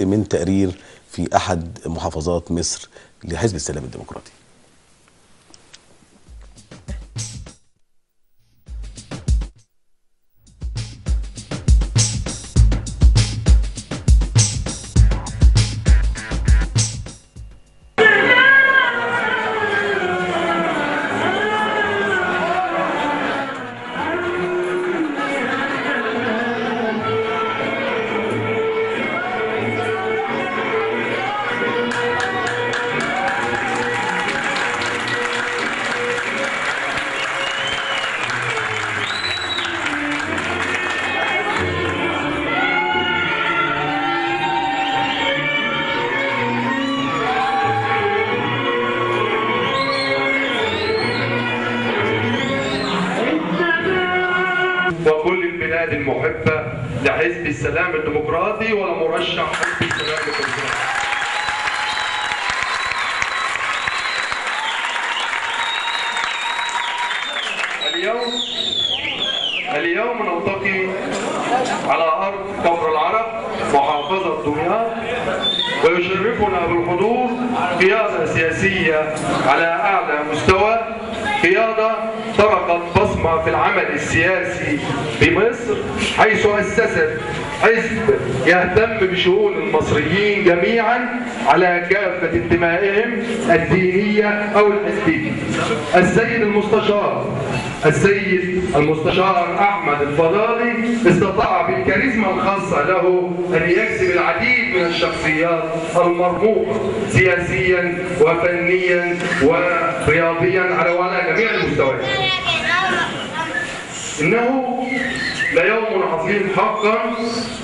من تقرير في أحد محافظات مصر لحزب السلام الديمقراطي. وكل البلاد المحبة لحزب السلام الديمقراطي ولمرشح حزب السلام الديمقراطي. اليوم نلتقي على أرض كفر العرب محافظة دمياط، ويشرفنا بالحضور قيادة سياسية على أعلى مستوى، قيادة تركت بصمة في العمل السياسي بمصر، حيث أسست حزب يهتم بشؤون المصريين جميعا على كافة انتمائهم الدينية أو الحزبية. السيد المستشار أحمد الفضالي استطاع بالكاريزما الخاصة له أن يكسب العديد من الشخصيات المرموقة سياسيا وفنيا ورياضيا على جميع المستويات. إنه ليوم عظيم حقا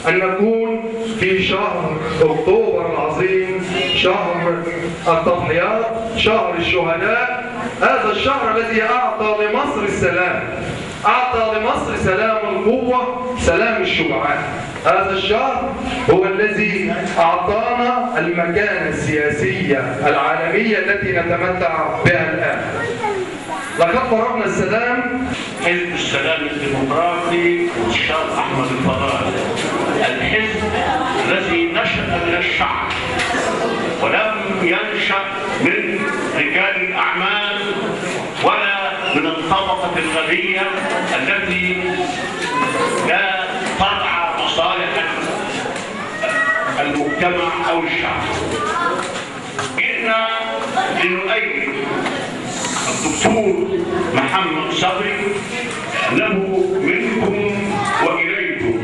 أن نكون في شهر أكتوبر العظيم، شهر التضحيات، شهر الشهداء، هذا الشهر الذي أعطى لمصر السلام، أعطى لمصر سلام القوة، سلام الشجعان. هذا الشهر هو الذي أعطانا المكانة السياسية العالمية التي نتمتع بها الآن. لقد فرضنا السلام حزب السلام الديمقراطي والشيخ أحمد الفضالي، الحزب الذي نشأ من الشعب ولم ينشأ من رجال الأعمال ولا من الطبقة الغنية التي لا ترعى مصالح المجتمع أو الشعب. جئنا لنؤيد الدكتور محمد صبري له منكم وإليكم.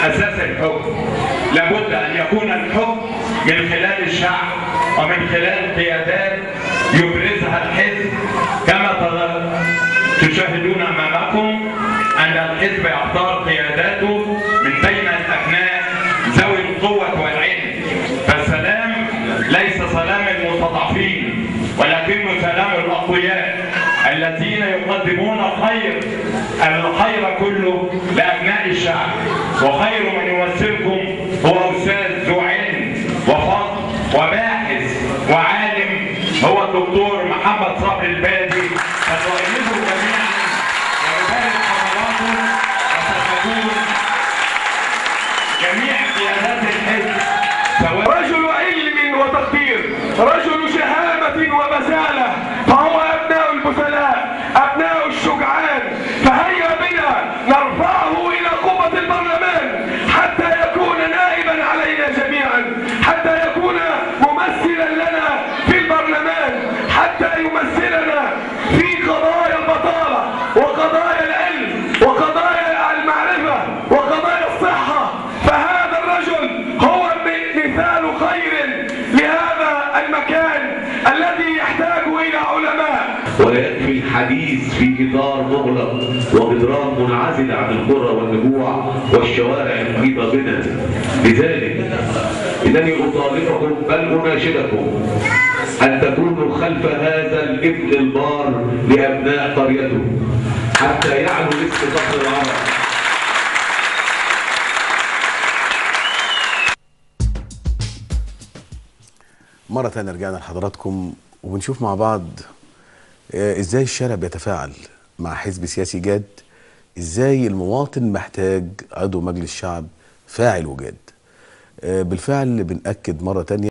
أساس الحكم لابد أن يكون الحكم من خلال الشعب ومن خلال قيادات يبرزها الحزب، كما تشاهدون أمامكم أن الحزب يختار قياداته من بين الأبناء ذوي القوة والعلم. فالسلام ليس سلام المستضعفين ولكنه سلام الأقوياء الذين يقدمون الخير كله لأبناء الشعب. وخير من يمثلكم هو أستاذ ذو علم وفضل وباحث وعالم، هو الدكتور محمد صبري البادي. فتؤيدوا جميعا ويبارك حضراته وستكون جميع قيادات الحزب رجل علم وتقدير، رجل شهامة وبسالة، فهو أبناء البسلاء، أبناء الشجعان. فهيا بنا نرفعه إلى قبة البرلمان حتى يكون نائبا علينا جميعا، حتى يكون ممثلا لنا في البرلمان، حتى يمثلنا في قضايا البطالة وقضايا العلم وقضايا المعرفة وقضايا الصحة. فهذا الرجل هو مثال خير لهذا المكان الذي يحتاج إلى علماء. ويكفي الحديث في إطار مغلق وجدران منعزلة عن القرى والنجوع والشوارع المحيطة بنا. لذلك إنني أطالبكم بل أناشدكم أن تكونوا خلف هذا الابن البار لأبناء قريته حتى يعلو اسم فخر العرب. مرة تانية رجعنا لحضراتكم وبنشوف مع بعض ازاي الشارع بيتفاعل مع حزب سياسي جاد، ازاي المواطن محتاج عضو مجلس شعب فاعل وجاد. بالفعل بنأكد مرة تانية